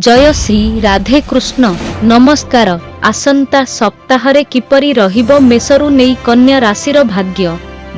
ଜୟ ଶ୍ରୀ ରାଧେ କୃଷ୍ଣ। ନମସ୍କାର। ଆସନ୍ତା ସପ୍ତାହରେ କିପରି ରହିବ ମେଷରୁ ନେଇ କନ୍ୟା ରାଶିର ଭାଗ୍ୟ?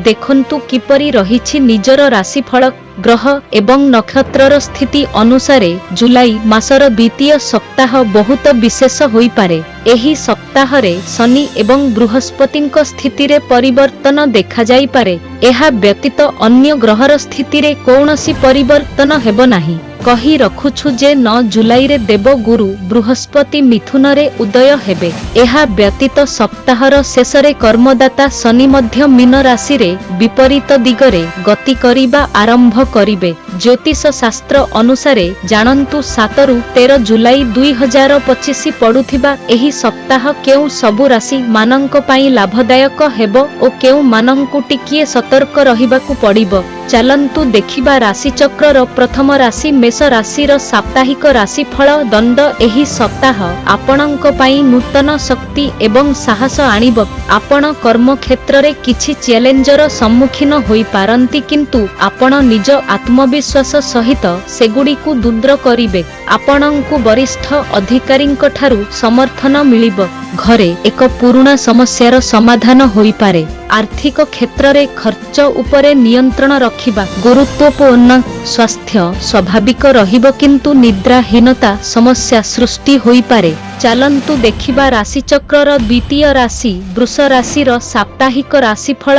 ଦେଖନ୍ତୁ କିପରି ରହିଛି ନିଜର ରାଶିଫଳ। ଗ୍ରହ ଏବଂ ନକ୍ଷତ୍ରର ସ୍ଥିତି ଅନୁସାରେ ଜୁଲାଇ ମାସର ଦ୍ୱିତୀୟ ସପ୍ତାହ ବହୁତ ବିଶେଷ ହୋଇପାରେ। ଏହି ସପ୍ତାହରେ ଶନି ଏବଂ ବୃହସ୍ପତିଙ୍କ ସ୍ଥିତିରେ ପରିବର୍ତ୍ତନ ଦେଖାଯାଇପାରେ। ଏହା ବ୍ୟତୀତ ଅନ୍ୟ ଗ୍ରହର ସ୍ଥିତିରେ କୌଣସି ପରିବର୍ତ୍ତନ ହେବ ନାହିଁ। କହି ରଖୁଛୁ ଯେ 9 ଜୁଲାଇରେ ଦେବ ଗୁରୁ ବୃହସ୍ପତି ମିଥୁନରେ ଉଦୟ ହେବେ। ଏହା ବ୍ୟତୀତ ସପ୍ତାହର ଶେଷରେ କର୍ମଦାତା ଶନି ମଧ୍ୟ ମୀନ ରାଶିରେ ବିପରୀତ ଦିଗରେ ଗତି କରିବା ଆରମ୍ଭ କରିବେ। ଜ୍ୟୋତିଷ ଶାସ୍ତ୍ର ଅନୁସାରେ ଜାଣନ୍ତୁ 7ରୁ 13 ଜୁଲାଇ 2025 ପଡୁଥିବା ଏହି ସପ୍ତାହ କେଉଁ ସବୁ ରାଶି ମାନଙ୍କ ପାଇଁ ଲାଭଦାୟକ ହେବ ଓ କେଉଁ ମାନଙ୍କୁ ଟିକିଏ ସତର୍କ ରହିବାକୁ ପଡ଼ିବ। ଚାଲନ୍ତୁ ଦେଖିବା ରାଶିଚକ୍ରର ପ୍ରଥମ ରାଶି ମେଷ ରାଶିର ସାପ୍ତାହିକ ରାଶିଫଳ। ଦଣ୍ଡ ଏହି ସପ୍ତାହ ଆପଣଙ୍କ ପାଇଁ ନୂତନ ଶକ୍ତି ଏବଂ ସାହସ ଆଣିବ। ଆପଣ କର୍ମକ୍ଷେତ୍ରରେ କିଛି ଚ୍ୟାଲେଞ୍ଜର ସମ୍ମୁଖୀନ ହୋଇପାରନ୍ତି, କିନ୍ତୁ ଆପଣ ନିଜ ଆତ୍ମବିଶ୍ୱାସ ସହିତ ସେଗୁଡ଼ିକୁ ଦୂର କରିବେ। ଆପଣଙ୍କୁ ବରିଷ୍ଠ ଅଧିକାରୀଙ୍କଠାରୁ ସମର୍ଥନ ମିଳିବ। ଘରେ ଏକ ପୁରୁଣା ସମସ୍ୟାର ସମାଧାନ ହୋଇପାରେ। ଆର୍ଥିକ କ୍ଷେତ୍ରରେ ଖର୍ଚ୍ଚ ଉପରେ ନିୟନ୍ତ୍ରଣ ରଖିବା ଗୁରୁତ୍ୱପୂର୍ଣ୍ଣ। ସ୍ୱାସ୍ଥ୍ୟ ସ୍ୱାଭାବିକ ରହିବ, କିନ୍ତୁ ନିଦ୍ରାହୀନତା ସମସ୍ୟା ସୃଷ୍ଟି ହୋଇପାରେ। ଚାଲନ୍ତୁ ଦେଖିବା ରାଶିଚକ୍ରର ଦ୍ୱିତୀୟ ରାଶି ବୃଷ ରାଶିର ସାପ୍ତାହିକ ରାଶିଫଳ।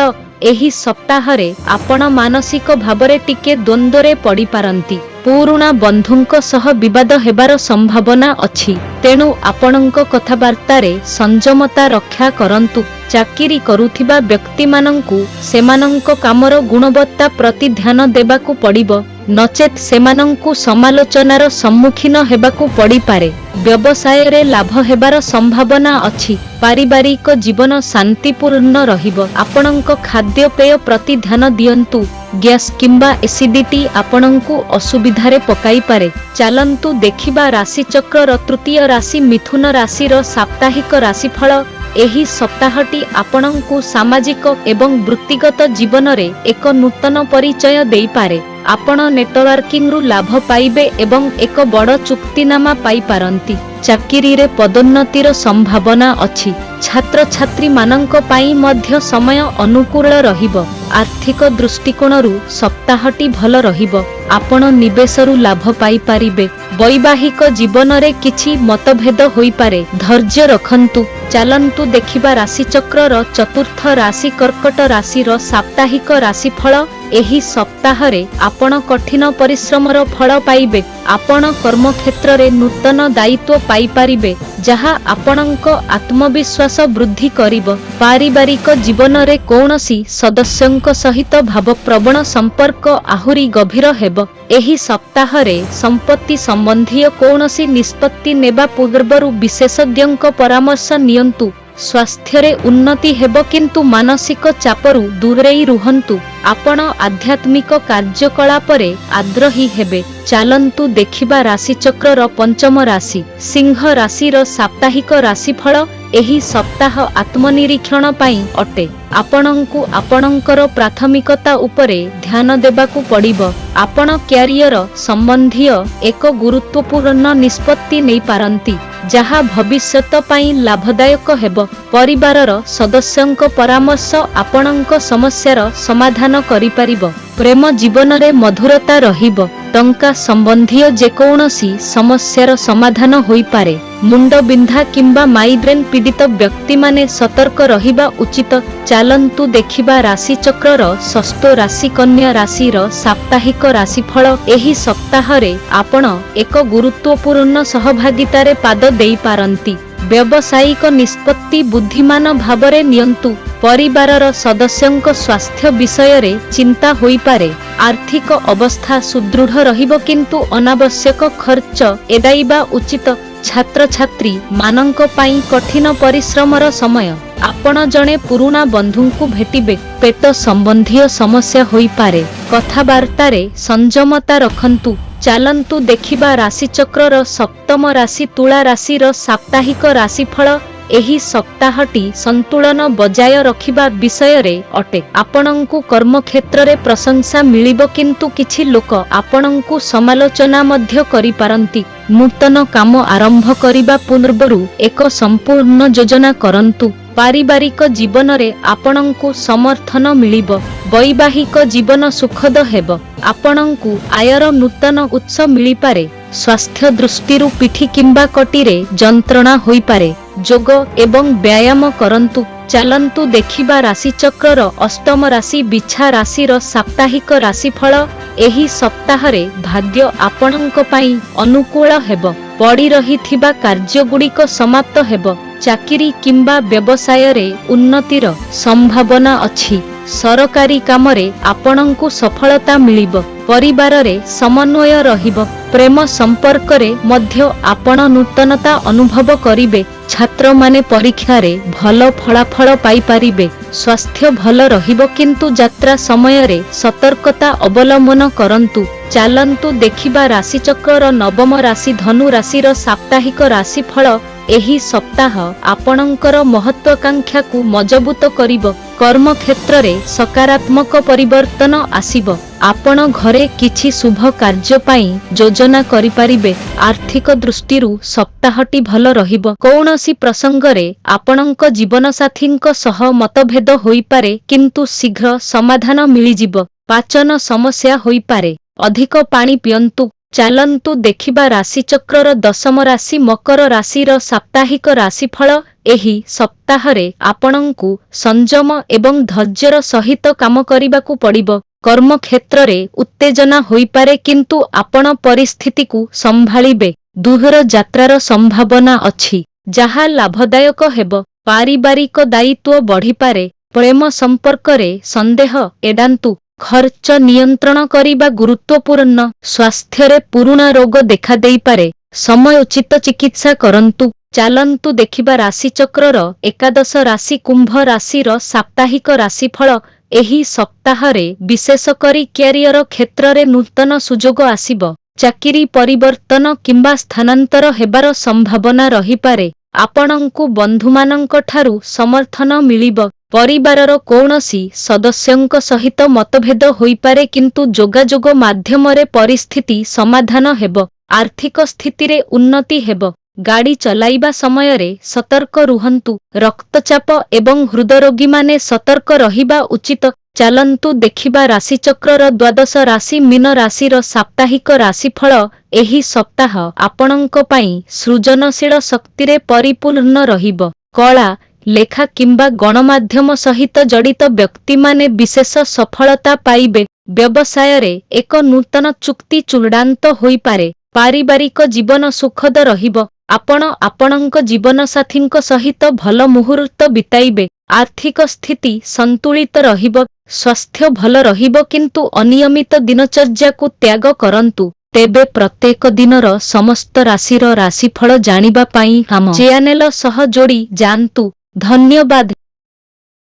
ଏହି ସପ୍ତାହରେ ଆପଣ ମାନସିକ ଭାବରେ ଟିକେ ଦ୍ୱନ୍ଦ୍ୱରେ ପଡ଼ିପାରନ୍ତି। ପୁରୁଣା ବନ୍ଧୁଙ୍କ ସହ ବିବାଦ ହେବାର ସମ୍ଭାବନା ଅଛି, ତେଣୁ ଆପଣଙ୍କ କଥାବାର୍ତ୍ତାରେ ସଂଯମତା ରକ୍ଷା କରନ୍ତୁ। ଚାକିରି କରୁଥିବା ବ୍ୟକ୍ତିମାନଙ୍କୁ ସେମାନଙ୍କ କାମର ଗୁଣବତ୍ତା ପ୍ରତି ଧ୍ୟାନ ଦେବାକୁ ପଡ଼ିବ, ନଚେତ୍ ସେମାନଙ୍କୁ ସମାଲୋଚନାର ସମ୍ମୁଖୀନ ହେବାକୁ ପଡ଼ିପାରେ। ବ୍ୟବସାୟରେ ଲାଭ ହେବାର ସମ୍ଭାବନା ଅଛି। ପାରିବାରିକ ଜୀବନ ଶାନ୍ତିପୂର୍ଣ୍ଣ ରହିବ। ଆପଣଙ୍କ ଖାଦ୍ୟପେୟ ପ୍ରତି ଧ୍ୟାନ ଦିଅନ୍ତୁ। ଗ୍ୟାସ୍ କିମ୍ବା ଏସିଡିଟି ଆପଣଙ୍କୁ ଅସୁବିଧାରେ ପକାଇପାରେ। ଚାଲନ୍ତୁ ଦେଖିବା ରାଶିଚକ୍ରର ତୃତୀୟ ରାଶି ମିଥୁନ ରାଶିର ସାପ୍ତାହିକ ରାଶିଫଳ। ଏହି ସପ୍ତାହଟି ଆପଣଙ୍କୁ ସାମାଜିକ ଏବଂ ବୃତ୍ତିଗତ ଜୀବନରେ ଏକ ନୂତନ ପରିଚୟ ଦେଇପାରେ। ଆପଣ ନେଟୱାର୍କିଂରୁ ଲାଭ ପାଇବେ ଏବଂ ଏକ ବଡ଼ ଚୁକ୍ତିନାମା ପାଇପାରନ୍ତି। ଚାକିରିରେ ପଦୋନ୍ନତିର ସମ୍ଭାବନା ଅଛି। ଛାତ୍ରଛାତ୍ରୀମାନଙ୍କ ପାଇଁ ମଧ୍ୟ ସମୟ ଅନୁକୂଳ ରହିବ। ଆର୍ଥିକ ଦୃଷ୍ଟିକୋଣରୁ ସପ୍ତାହଟି ଭଲ ରହିବ। ଆପଣ ନିବେଶରୁ ଲାଭ ପାଇପାରିବେ। ବୈବାହିକ ଜୀବନରେ କିଛି ମତଭେଦ ହୋଇପାରେ, ଧୈର୍ଯ୍ୟ ରଖନ୍ତୁ। ଚାଲନ୍ତୁ ଦେଖିବା ରାଶିଚକ୍ରର ଚତୁର୍ଥ ରାଶି କର୍କଟ ରାଶିର ସାପ୍ତାହିକ ରାଶିଫଳ। ଏହି ସପ୍ତାହରେ ଆପଣ କଠିନ ପରିଶ୍ରମର ଫଳ ପାଇବେ। ଆପଣ କର୍ମକ୍ଷେତ୍ରରେ ନୂତନ ଦାୟିତ୍ୱ ପାଇପାରିବେ, ଯାହା ଆପଣଙ୍କ ଆତ୍ମବିଶ୍ୱାସ ବୃଦ୍ଧି କରିବ। ପାରିବାରିକ ଜୀବନରେ କୌଣସି ସଦସ୍ୟଙ୍କ ସହିତ ଭାବପ୍ରବଣ ସମ୍ପର୍କ ଆହୁରି ଗଭୀର ହେବ। ଏହି ସପ୍ତାହରେ ସମ୍ପତ୍ତି ସମ୍ବନ୍ଧୀୟ କୌଣସି ନିଷ୍ପତ୍ତି ନେବା ପୂର୍ବରୁ ବିଶେଷଜ୍ଞଙ୍କ ପରାମର୍ଶ ନିଅନ୍ତୁ। ସ୍ୱାସ୍ଥ୍ୟରେ ଉନ୍ନତି ହେବ, କିନ୍ତୁ ମାନସିକ ଚାପରୁ ଦୂରେଇ ରୁହନ୍ତୁ। ଆପଣ ଆଧ୍ୟାତ୍ମିକ କାର୍ଯ୍ୟକଳାପରେ ଆଗ୍ରହୀ ହେବେ। ଚାଲନ୍ତୁ ଦେଖିବା ରାଶିଚକ୍ରର ପଞ୍ଚମ ରାଶି ସିଂହ ରାଶିର ସାପ୍ତାହିକ ରାଶିଫଳ। ଏହି ସପ୍ତାହ ଆତ୍ମନିରୀକ୍ଷଣ ପାଇଁ ଅଟେ। ଆପଣଙ୍କୁ ଆପଣଙ୍କର ପ୍ରାଥମିକତା ଉପରେ ଧ୍ୟାନ ଦେବାକୁ ପଡ଼ିବ। ଆପଣ କ୍ୟାରିୟର ସମ୍ବନ୍ଧୀୟ ଏକ ଗୁରୁତ୍ୱପୂର୍ଣ୍ଣ ନିଷ୍ପତ୍ତି ନେଇପାରନ୍ତି, ଯାହା ଭବିଷ୍ୟତ ପାଇଁ ଲାଭଦାୟକ ହେବ। ପରିବାରର ସଦସ୍ୟଙ୍କ ପରାମର୍ଶ ଆପଣଙ୍କ ସମସ୍ୟାର ସମାଧାନ କରିପାରିବ। ପ୍ରେମ ଜୀବନରେ ମଧୁରତା ରହିବ। ଟଙ୍କା ସମ୍ବନ୍ଧୀୟ ଯେକୌଣସି ସମସ୍ୟାର ସମାଧାନ ହୋଇପାରେ। ମୁଣ୍ଡବିନ୍ଧା କିମ୍ବା ମାଇଗ୍ରେନ୍ ପୀଡ଼ିତ ବ୍ୟକ୍ତିମାନେ ସତର୍କ ରହିବା ଉଚିତ। ଚାଲନ୍ତୁ ଦେଖିବା ରାଶିଚକ୍ରର ଷଷ୍ଠ ରାଶି କନ୍ୟା ରାଶିର ସାପ୍ତାହିକ ରାଶିଫଳ। ଏହି ସପ୍ତାହରେ ଆପଣ ଏକ ଗୁରୁତ୍ୱପୂର୍ଣ୍ଣ ସହଭାଗିତାରେ ପାଦ ଦେଇପାରନ୍ତି। ବ୍ୟବସାୟିକ ନିଷ୍ପତ୍ତି ବୁଦ୍ଧିମାନ ଭାବରେ ନିଅନ୍ତୁ। ପରିବାରର ସଦସ୍ୟଙ୍କ ସ୍ୱାସ୍ଥ୍ୟ ବିଷୟରେ ଚିନ୍ତା ହୋଇପାରେ। ଆର୍ଥିକ ଅବସ୍ଥା ସୁଦୃଢ଼ ରହିବ, କିନ୍ତୁ ଅନାବଶ୍ୟକ ଖର୍ଚ୍ଚ ଏଡ଼ାଇବା ଉଚିତ। ଛାତ୍ରଛାତ୍ରୀ ମାନଙ୍କ ପାଇଁ କଠିନ ପରିଶ୍ରମର ସମୟ। ଆପଣ ଜଣେ ପୁରୁଣା ବନ୍ଧୁଙ୍କୁ ଭେଟିବେ। ପେଟ ସମ୍ବନ୍ଧୀୟ ସମସ୍ୟା ହୋଇପାରେ। କଥାବାର୍ତ୍ତାରେ ସଂଯମତା ରଖନ୍ତୁ। ଚାଲନ୍ତୁ ଦେଖିବା ରାଶିଚକ୍ରର ସପ୍ତମ ରାଶି ତୁଳା ରାଶିର ସାପ୍ତାହିକ ରାଶିଫଳ। ଏହି ସପ୍ତାହଟି ସନ୍ତୁଳନ ବଜାୟ ରଖିବା ବିଷୟରେ ଅଟେ। ଆପଣଙ୍କୁ କର୍ମକ୍ଷେତ୍ରରେ ପ୍ରଶଂସା ମିଳିବ, କିନ୍ତୁ କିଛି ଲୋକ ଆପଣଙ୍କୁ ସମାଲୋଚନା ମଧ୍ୟ କରିପାରନ୍ତି। ନୂତନ କାମ ଆରମ୍ଭ କରିବା ପୂର୍ବରୁ ଏକ ସମ୍ପୂର୍ଣ୍ଣ ଯୋଜନା କରନ୍ତୁ। ପାରିବାରିକ ଜୀବନରେ ଆପଣଙ୍କୁ ସମର୍ଥନ ମିଳିବ। ବୈବାହିକ ଜୀବନ ସୁଖଦ ହେବ। ଆପଣଙ୍କୁ ଆୟର ନୂତନ ଉତ୍ସ ମିଳିପାରେ। ସ୍ୱାସ୍ଥ୍ୟ ଦୃଷ୍ଟିରୁ ପିଠି କିମ୍ବା କଟିରେ ଯନ୍ତ୍ରଣା ହୋଇପାରେ। ଯୋଗ ଏବଂ ବ୍ୟାୟାମ କରନ୍ତୁ। ଚାଲନ୍ତୁ ଦେଖିବା ରାଶିଚକ୍ରର ଅଷ୍ଟମ ରାଶି ବିଛା ରାଶିର ସାପ୍ତାହିକ ରାଶିଫଳ। ଏହି ସପ୍ତାହରେ ଭାଗ୍ୟ ଆପଣଙ୍କ ପାଇଁ ଅନୁକୂଳ ହେବ। ପଡ଼ି ରହିଥିବା କାର୍ଯ୍ୟଗୁଡ଼ିକ ସମାପ୍ତ ହେବ। ଚାକିରି କିମ୍ବା ବ୍ୟବସାୟରେ ଉନ୍ନତିର ସମ୍ଭାବନା ଅଛି। ସରକାରୀ କାମରେ ଆପଣଙ୍କୁ ସଫଳତା ମିଳିବ। ପରିବାରରେ ସମନ୍ୱୟ ରହିବ। ପ୍ରେମ ସମ୍ପର୍କରେ ମଧ୍ୟ ଆପଣ ନୂତନତା ଅନୁଭବ କରିବେ। ଛାତ୍ରମାନେ ପରୀକ୍ଷାରେ ଭଲ ଫଳାଫଳ ପାଇପାରିବେ। ସ୍ୱାସ୍ଥ୍ୟ ଭଲ ରହିବ, କିନ୍ତୁ ଯାତ୍ରା ସମୟରେ ସତର୍କତା ଅବଲମ୍ବନ କରନ୍ତୁ। ଚାଲନ୍ତୁ ଦେଖିବା ରାଶିଚକ୍ରର ନବମ ରାଶି ଧନୁ ରାଶିର ସାପ୍ତାହିକ ରାଶିଫଳ। ଏହି ସପ୍ତାହ ଆପଣଙ୍କର ମହତ୍ୱାକାଂକ୍ଷାକୁ ମଜବୁତ କରିବ। କର୍ମକ୍ଷେତ୍ରରେ ସକାରାତ୍ମକ ପରିବର୍ତ୍ତନ ଆସିବ। ଆପଣ ଘରେ କିଛି ଶୁଭ କାର୍ଯ୍ୟ ପାଇଁ ଯୋଜନା କରିପାରିବେ। ଆର୍ଥିକ ଦୃଷ୍ଟିରୁ ସପ୍ତାହଟି ଭଲ ରହିବ। କୌଣସି ପ୍ରସଙ୍ଗରେ ଆପଣଙ୍କ ଜୀବନସାଥୀଙ୍କ ସହ ମତଭେଦ ହୋଇପାରେ, କିନ୍ତୁ ଶୀଘ୍ର ସମାଧାନ ମିଳିଯିବ। ପାଚନ ସମସ୍ୟା ହୋଇପାରେ। ଅଧିକ ପାଣି ପିଅନ୍ତୁ। ଚାଲନ୍ତୁ ଦେଖିବା ରାଶିଚକ୍ରର ଦଶମ ରାଶି ମକର ରାଶିର ସାପ୍ତାହିକ ରାଶିଫଳ। ଏହି ସପ୍ତାହରେ ଆପଣଙ୍କୁ ସଂଯମ ଏବଂ ଧୈର୍ଯ୍ୟର ସହିତ କାମ କରିବାକୁ ପଡ଼ିବ। କର୍ମକ୍ଷେତ୍ରରେ ଉତ୍ତେଜନା ହୋଇପାରେ, କିନ୍ତୁ ଆପଣ ପରିସ୍ଥିତିକୁ ସମ୍ଭାଳିବେ। ଦୂର ଯାତ୍ରାର ସମ୍ଭାବନା ଅଛି, ଯାହା ଲାଭଦାୟକ ହେବ। ପାରିବାରିକ ଦାୟିତ୍ୱ ବଢ଼ିପାରେ। ପ୍ରେମ ସମ୍ପର୍କରେ ସନ୍ଦେହ ଏଡ଼ାନ୍ତୁ। ଖର୍ଚ୍ଚ ନିୟନ୍ତ୍ରଣ କରିବା ଗୁରୁତ୍ୱପୂର୍ଣ୍ଣ। ସ୍ୱାସ୍ଥ୍ୟରେ ପୁରୁଣା ରୋଗ ଦେଖାଦେଇପାରେ। ସମୟୋଚିତ ଚିକିତ୍ସା କରନ୍ତୁ। ଚାଲନ୍ତୁ ଦେଖିବା ରାଶିଚକ୍ରର ଏକାଦଶ ରାଶି କୁମ୍ଭ ରାଶିର ସାପ୍ତାହିକ ରାଶିଫଳ। ଏହି ସପ୍ତାହରେ ବିଶେଷ କରି କ୍ୟାରିୟର କ୍ଷେତ୍ରରେ ନୂତନ ସୁଯୋଗ ଆସିବ। ଚାକିରି ପରିବର୍ତ୍ତନ କିମ୍ବା ସ୍ଥାନାନ୍ତର ହେବାର ସମ୍ଭାବନା ରହିପାରେ। ଆପଣଙ୍କୁ ବନ୍ଧୁମାନଙ୍କଠାରୁ ସମର୍ଥନ ମିଳିବ। ପରିବାରର କୌଣସି ସଦସ୍ୟଙ୍କ ସହିତ ମତଭେଦ ହୋଇପାରେ, କିନ୍ତୁ ଯୋଗାଯୋଗ ମାଧ୍ୟମରେ ପରିସ୍ଥିତି ସମାଧାନ ହେବ। ଆର୍ଥିକ ସ୍ଥିତିରେ ଉନ୍ନତି ହେବ। ଗାଡ଼ି ଚଲାଇବା ସମୟରେ ସତର୍କ ରୁହନ୍ତୁ। ରକ୍ତଚାପ ଏବଂ ହୃଦରୋଗୀମାନେ ସତର୍କ ରହିବା ଉଚିତ। ଚାଲନ୍ତୁ ଦେଖିବା ରାଶିଚକ୍ରର ଦ୍ୱାଦଶ ରାଶି ମୀନ ରାଶିର ସାପ୍ତାହିକ ରାଶିଫଳ। ଏହି ସପ୍ତାହ ଆପଣଙ୍କ ପାଇଁ ସୃଜନଶୀଳ ଶକ୍ତିରେ ପରିପୂର୍ଣ୍ଣ ରହିବ। କଳା, ଲେଖା କିମ୍ବା ଗଣମାଧ୍ୟମ ସହିତ ଜଡ଼ିତ ବ୍ୟକ୍ତିମାନେ ବିଶେଷ ସଫଳତା ପାଇବେ। ବ୍ୟବସାୟରେ ଏକ ନୂତନ ଚୁକ୍ତି ଚୂଡ଼ାନ୍ତ ହୋଇପାରେ। ପାରିବାରିକ ଜୀବନ ସୁଖଦ ରହିବ। ଆପଣ ଆପଣଙ୍କ ଜୀବନସାଥୀଙ୍କ ସହିତ ଭଲ ମୁହୂର୍ତ୍ତ ବିତାଇବେ। ଆର୍ଥିକ ସ୍ଥିତି ସନ୍ତୁଳିତ ରହିବ। ସ୍ୱାସ୍ଥ୍ୟ ଭଲ ରହିବ, କିନ୍ତୁ ଅନିୟମିତ ଦିନଚର୍ଯ୍ୟାକୁ ତ୍ୟାଗ କରନ୍ତୁ। ତେବେ ପ୍ରତ୍ୟେକ ଦିନର ସମସ୍ତ ରାଶିର ରାଶିଫଳ ଜାଣିବା ପାଇଁ ଆମ ଚ୍ୟାନେଲ ସହ ଯୋଡ଼ି ଯାଆନ୍ତୁ। ଧନ୍ୟବାଦ।